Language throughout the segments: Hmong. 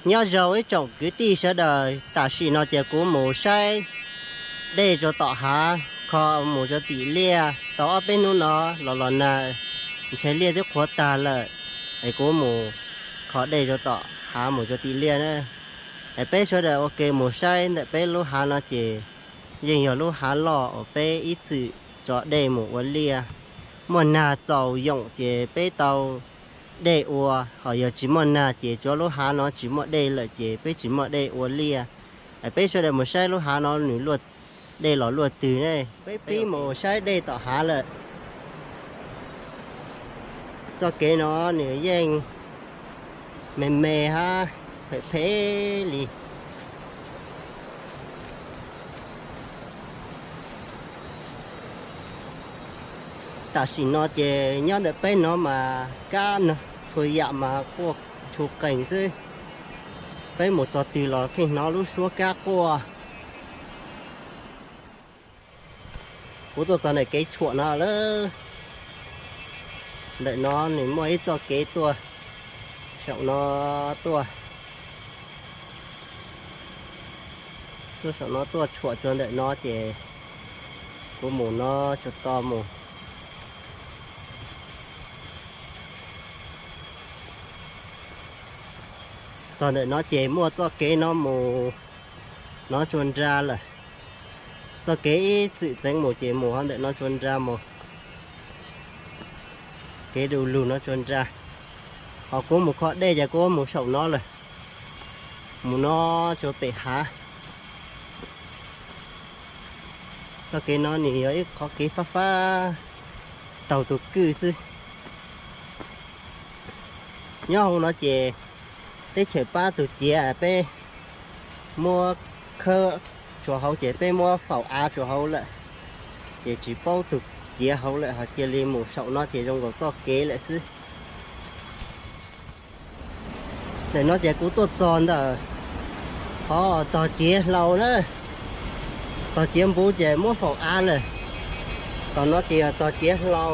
Nyob zoo ib tsoom kwv tij sawv daws, tam sim no ces kuv mus saib dej rau tom hav, kho mus rau tim liaj. Tau ob peb hnub no los los nag, ntshe liaj twb qhuav tag lawm, es kuv mus kho dej rau tom hav mus rau tim liaj na. Es peb sawv daws ua ke mus saib ntawm peb lub hav no ces yeej yog lub hav loj uas peb ib txwm tso dej mus ua liaj. Muaj nag txaus yoom ces peb tau dej ua, ho yog tsis muaj nag ces tsuav lub hav no tsis muaj dej lawm ces peb tsis muaj dej ua liaj. Es peb sawv daws mus saib lub hav no nws luaj, dej los luaj twg ne. Peb pib mus saib dej tom hav lawm. Txoj kev no nws yeej me me hab phem phem li. Tam sim no ces nyob ntawm peb no mas kab no txhua yam mas quaj ntshua qees xwb. Peb mus txog twg los kheej hnov lub suab kab quaj. Kuv tuaj txog ntawm kev tshuam no lawm. Ntawm no nws muaj ib txoj kev tuaj saum no tuaj. Tuaj saum no tuaj tshuam txog ntawm no ces kuv mus no tsuas tau mus. Txog ntawm no ces muaj txoj kev no mus no tsua nra lawm. Txoj kev ib txwm txeev mus ces mus ho ntawm no tsua nra mus. Kev du lug no tsua nra. Ho kuv mus kho dej ces kuv mus saum no lawm. Mus no tsua pem hav. Txoj kev no nws yog ib qhov kev fab fab taug tus kwj xwb. Nyob hauv no ces teb chaws pab tus ciav peb muab khawb tsuas hauv ces peb muab faus av tsuas hauv lawm, ces tsis paub tus ciav hauv lawm ho cia li mus saum no ces zoo nkaus txoj kev lawm xwb. Ntawm no ces kuv tuaj txog ntawm qhov tog ciav hlau na, tog ciav npuv ces muab faus av lawm. Tom no ces yog tog ciav hlau,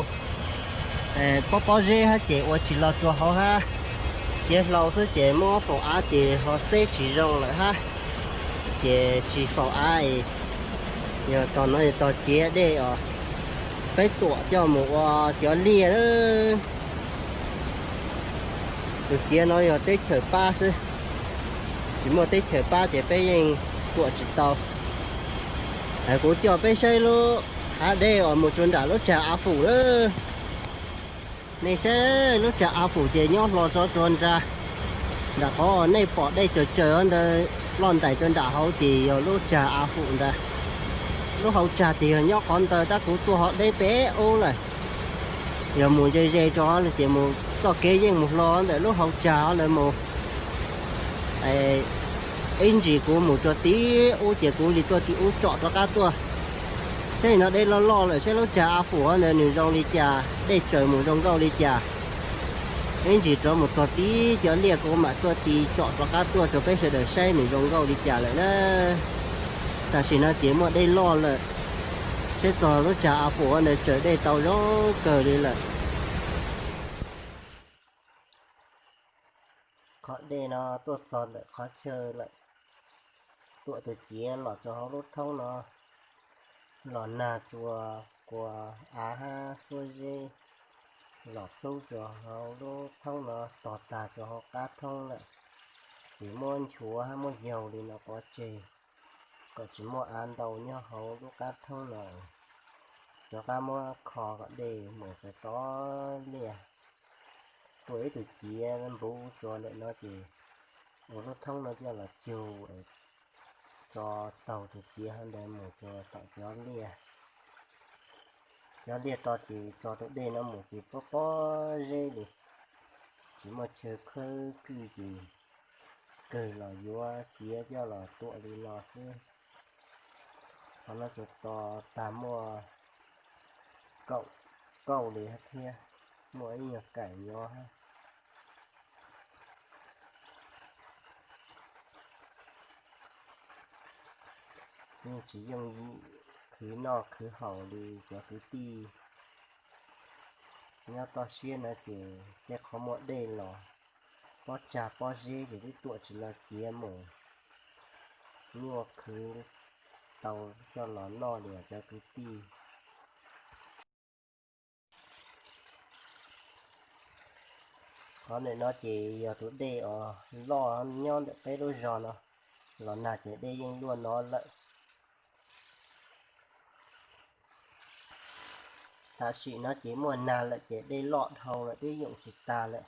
pob pob zeb hab ces ua tsis los rua hauv hab. Ciav hlau xwb ces muab faus av ces ho xeb tsis zoo lawm hab, ces tsis faus av. Yog tom no tog ciav dej os, peb tuam coj mus ua cov liaj na. Tus ciav no yog teb chaws pab xwb, tsis muaj teb chaws pab ces peb yeej tuam tsis tau. Kuv coj peb saib lub hav dej uas mus rua nram lub tsag Av Fum lawm. Nej saib lub tsag Av Fum ces nyob hlo tso tsua nra. Nram qhov nej pom dej tsawg tsawg ntawd loj ntais rua nram hauv ces yog lub tsag Av Fum ntag. Lub hauv tsag ces yog nyob qhov ntawd tab kuv tuaj ho deb peb ub lawm. Yog mus ze ze rau ces mus txoj kev yeej mus hlo ntawm lub hauv tsag lawm mus. Ib ntsis kuv mus rua tim ub ces kuv li tuaj tim ub tsom rov qab tuaj. Saib no dej loj loj lawm, saib lub tsag Av Fum ntawd nws zoo li cas, dej tsaws mus zoo nkauj li cas. Ib ntsis rov mus txog tib cov liaj kuv mam tuaj ti tsom rov qab tuaj rua peb sawv daws saib nws zoo nkauj li cas lawm na. Tam sim no ces muaj dej loj lawm, saib txog lub tsag Av Fum ntawd tsaws dej tau zoo kawg li lawm. Qhov dej no tuaj txog ntawm qhov chaw lawm, tuam tus ciav los rau hauv lub thoob no, los nag tsua kua av hab xuab zeb los txub rau hauv lub thoob no tog tag rau hauv qab thoob lawm, ces muab nchuav hab muab yaug li no pov tseg kom tsis muaj av ntau nyob hauv lub qab thoob no. Rov qab muab kho kom dej mus rau tom liaj. Tuam ib tug ciav npuv tsua ntawm no ces ua lub thoob no coj los cug, tso taug tus ciav hov ntawd mus rua tom cov liaj. Cov liaj to ces tso tus dej no mus ces pob pob zeb li, tsis muaj chaw khawb kwj ces kawg los yuav ciav coj los tuam li no xwb. Qhov no tsuas to tag muaj kaum kauj li thiab, muaj ib nyuag kaim nyob. Yeej tsis yooj yim khwv noj khwv haus li cov kwv tij nyob toj siab no ces tej qhov muaj dej los Pob tsag pob zeb ces twb tuam tsis los ciav mus, nyuaj khwv tau coj los noj li os cov kwv tij. Qhov ntawm no ces yog tus dej os loj nyob ntawm peb lub zos no, los nag ces dej yeej luaj no lawm. Tam sim no ces muaj nag lawm ces dej loj dhau lawm twb yoom tsis tag lawm.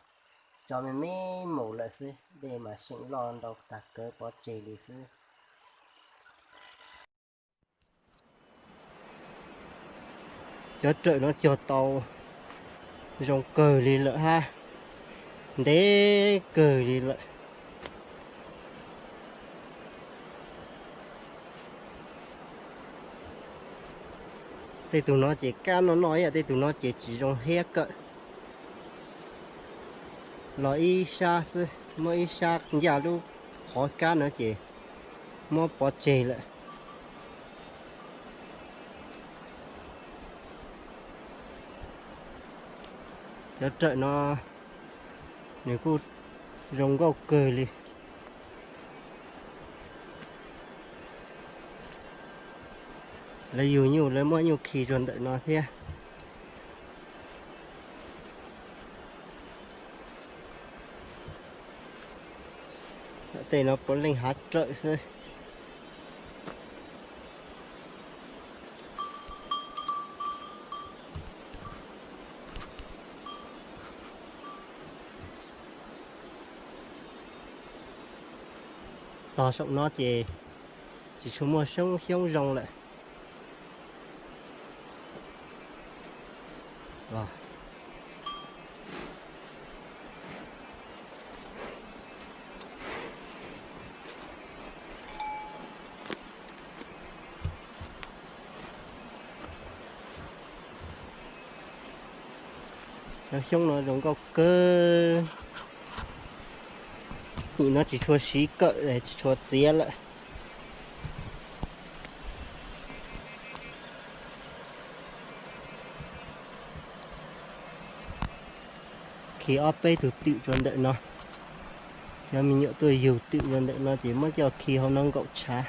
Tso me me mus lawm xwb, dej mas seem loj ntau tag kawg pov tseg li xwb. Cov rawm no cog tau zoo kawg li lawm hab, ntev kawg li lawm. Tej tug no ces kab noj noj ib yam, tej tug no ces tsis zoo hiab kawm. Los ib sab xwb, muab ib sab ncaj lub qhov kab no ces muab pov tseg lawm. Cov rawm no nws kuj zoo nkauj kawg li. Lawv yug nyuj lawv muab nyuj khi rau ntawm no thiab. Tej no puav leej hav rawm xwb. Tog saum no ces tsis tshua muaj xyoob xyoob zoo lawm. Cov xyoob no zoo nkauj kawg. Nim no tsis tshua siv kawm, tsis tshua txiav lawm. Khi ob peb tug twm rau ntawm no, cov me nyuam tuaj yug twm rau ntawm no ces muab coj khi hauv no nkaum tshav.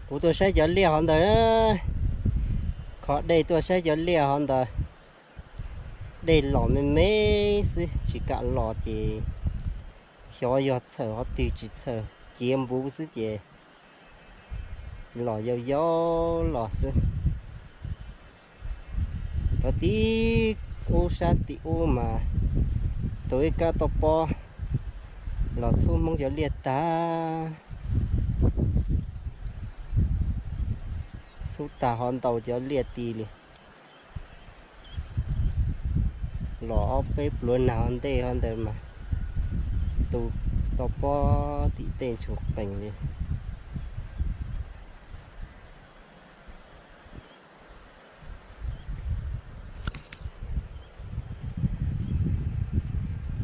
Kuv tuaj saib cov liaj hov ntawd, kho dej tuaj saib cov liaj hov ntawd. Dej los me me xwb, tsis kam los ces xyov yog txhawm hov twg tsis txhawm, ciav npuv xwb ces los yau yau los xwb. Rau tim ub sab tim ub mas tus ib kab toj pob los txhub Hmoob cov liaj tag, txhub tag ho ntaus cov liaj ti li. Los ob peb pluav nag ua ntej ho ntawd mas tus toj pob tim tej ntshua qees li.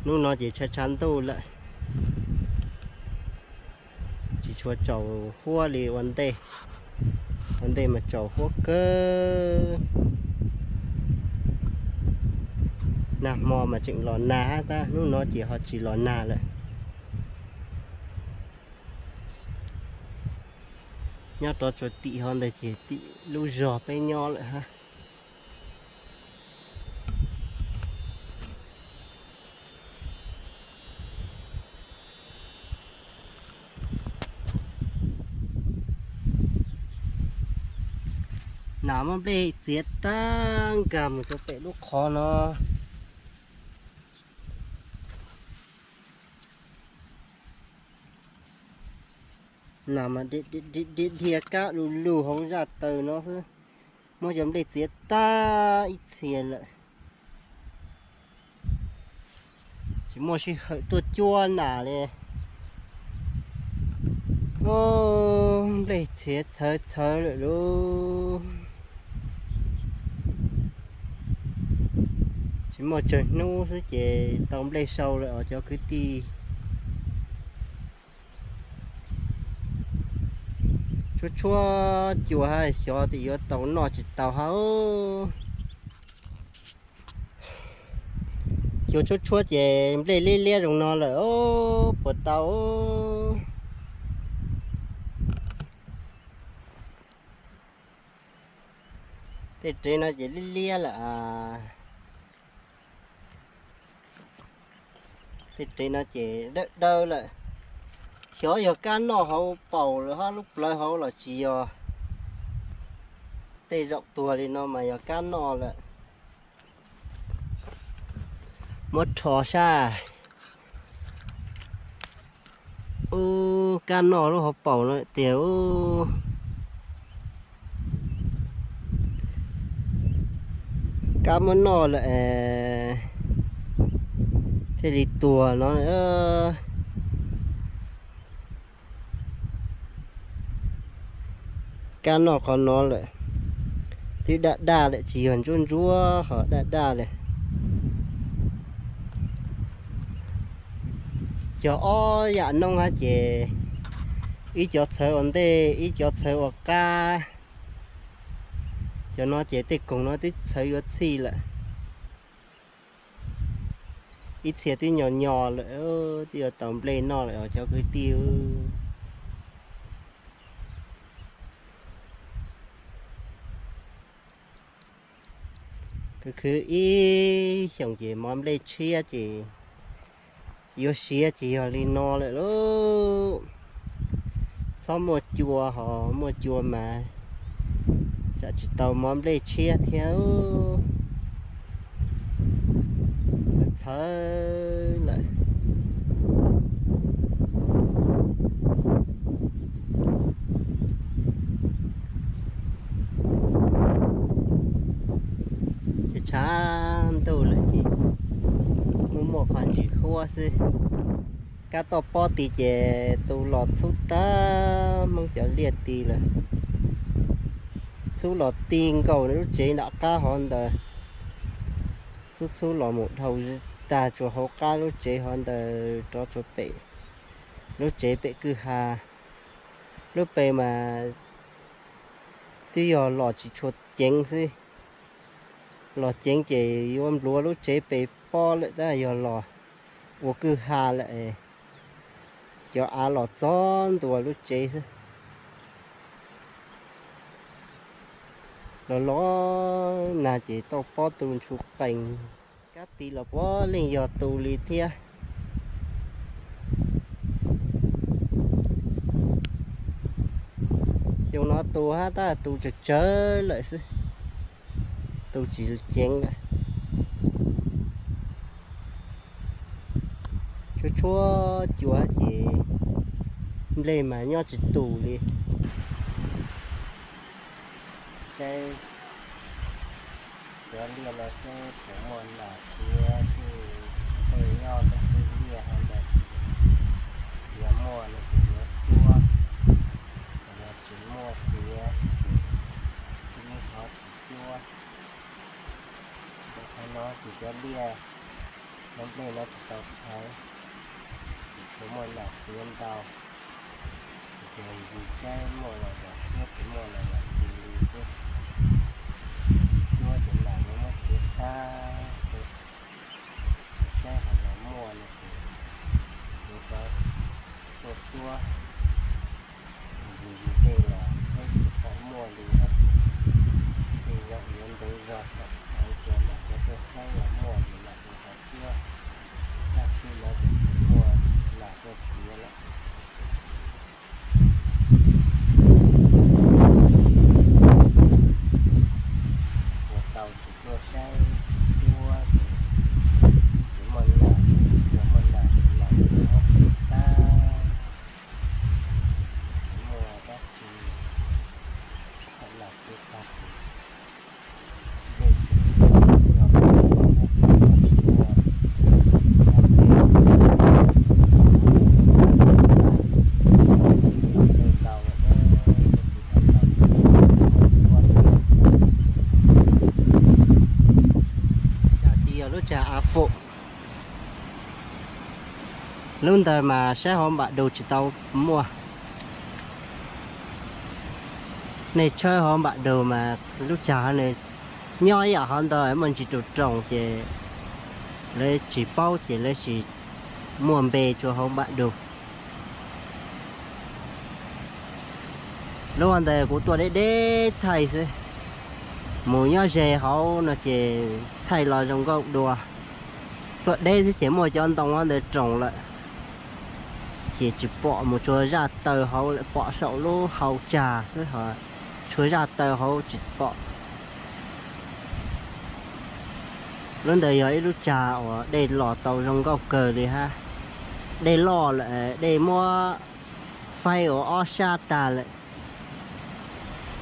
Hnub no ces tshav tshav ntuj lawm, tsis tshua tsaus huab li ua ntej. Ua ntej mas tsaus huab kawg. Nag hmo mas tseem los nag hab, tab hnub no ces ho tsis los nag lawm. Nyob rov tsuas tim ho ntawd ces tim lub zog peb nyob lawm hab. Nas muab nplej txiav tag nkag mus rau pem lub qhov no. Nas mas dhia kab lug lug hauv zaj taw no xwb. Muab cov nplej txiav tag ib txhia lawm. Tsis muaj sij hawm tuaj cuab nas li. Nplej txiav txhawv txhawv lawm lauj. Tsis muaj tsawg hnub xwb ces tau nplej sau lawm os cov kwv tij. Tshuab tshuab cua hab xyov tias yuav tau noj tsis tau hab. Cua tshuab tshuab ces nplej liab liab zoo no lawm os, puas tau. Tej tsev no ces liab liab lawm. Tej tsev no ces dawb dawb lawm. Xyov yog kab noj hauv paus lawm hab lub plawv hauv los tsis yog. Tej zaum tuag li no mas yog kab noj lawm. Muab rho sab. Ub, kab noj lub hauv paus no tiag ub. Kab muab noj lawm es thiaj li tuag no. Kab noj qhov no lawm, twb daj daj lawm, tsis yog ntsuab ntsuab ho daj daj lawm. Cog ob yam noob hab ces ib cov txhawv ua ntej ib cov txhawv ua qab. Cov no ces tej koog no twb txhawv yuav txhij lawm. Ib txhia twb nyo nyo lawm, twb yuav tau nplej noj lawm os cov kwv tij. Khwv khwv ib xyoos ces mov nplej tshiab ces yuav siav ces yog li no lawm lauj. Txhob muaj cua, ho muaj cua mas tsam tsis tau mov nplej tshiab thiab. Txhawv lawm. Ces tshav ntuj lawm ces muaj muaj qhov ntsis huab xwb. Kab toj pob ti ces tu los txhub tag Hmoob cov liaj ti lawm. Txhub los ti nkaus lub tsev nram qab hov ntawd. Txhub txhub los mus dhau tag tsuas hauv qab lub tsev hov ntawd rov tsuas pem lub tsev pem kwj ha. Lub pem mas twb yog los tsis tshua ceev xwb. Los ceev ces yuav npluav lub tsev pem pob lawm tab yog los ua kwj ha lawm. Cov av los txog ntua lub tsev xwb. Los los nag ces toj pob tu ntshua qees. Kab ti los puav leej yog tu li thiab. Xyoo no tu hab tab tu tsawg tsawg lawm xwb, tu tsis ceev lawm. Tshuab tshuab cua ces nplej mas nyob tsis tus li. Seb cov liaj no seb puas muaj nas txiav, tej nyob ntawm tej liaj hov ntawd, yog muaj no ces yuav cuab, yog tsis muaj txiav ces yeej ho tsis cuab. Ntawm qhov no ces cov liaj cov nplej no tsis tau txhawv, tsis tshua muaj nas txiav ntau, ces ncig saib muaj los los thiab tsis muaj los los ncig li xwb. Tsis cuab ces nas yuav muab txiav tag xwb. Saib hais los muaj no ces yuav rov tuaj cuab, ncig ncig tej los saib tsis tau muaj li, tej zaum yuav ntev zog thaum txhawv ces mam rov tuaj saib los muaj ces mam li rov cuab. Tab sis no ces tsis muaj nas tuaj txiav lawm. Ua tau tsis tuaj saib tsis cuab ces tsis muaj nas xwb, yog muaj nas ces nas yuav muab txiav tag. Tsis muaj dab tsi, thaum nas txiav tag ces nplej ces tsis muaj, tsis muaj cov nplej, nas txiav tag ces tsis muaj nplej ntau lawm, nplej tsis tau ntau ces tsis muaj cuab. Tsag ti yog lub tsag av fom. Lub ntawd mas saib hauv npam du tsis tau muaj. Nej tshawb hauv npam du mas lub tsag nws nyob ib yam hov ntawd muaj ntsis tus roos ces Lawv tsis paub ces lawv tsis muaj npe rua hauv npam du. Lub ntawd kuv tuaj deb deb thaij xwb, mus nyob ze hauv no ces thaij los zoo nkauj dua. Tuaj deb xwb ces muaj cov ntoo ntawd roos lawm, ces tsis pom, mus tsuas zaj taw hauv lawm pom saum lub hau tsag xwb ho, tsuas zaj taw hauv tsis pom. Lub ntawd yog ib lub tsag uas dej los tau zoo nkauj kawg li hab. Dej loj lawm, dej muab faib ua ob sab tag lawm,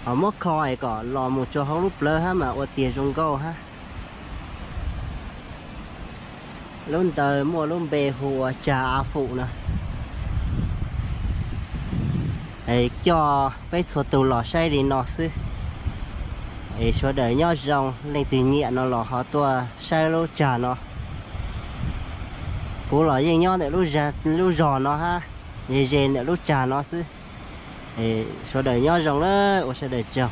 ho muab kho es kom los mus tsuas hauv lub plawv hab mas ua tiag zoo nkauj hab. Lub ntawd muaj lub npe hu ua tsag A Fum no. Coj peb txhua tug los saib li no xwb. Es sawv daws nyob zoo, leej twg nyiam no los ho tuaj saib lub tsag no. Kuv los yeej nyob ntawm lub zog no hab, ze ze ntawm lub tsag no xwb. Sawv daws nyob zoo lawm, ua sawv daws tsaug.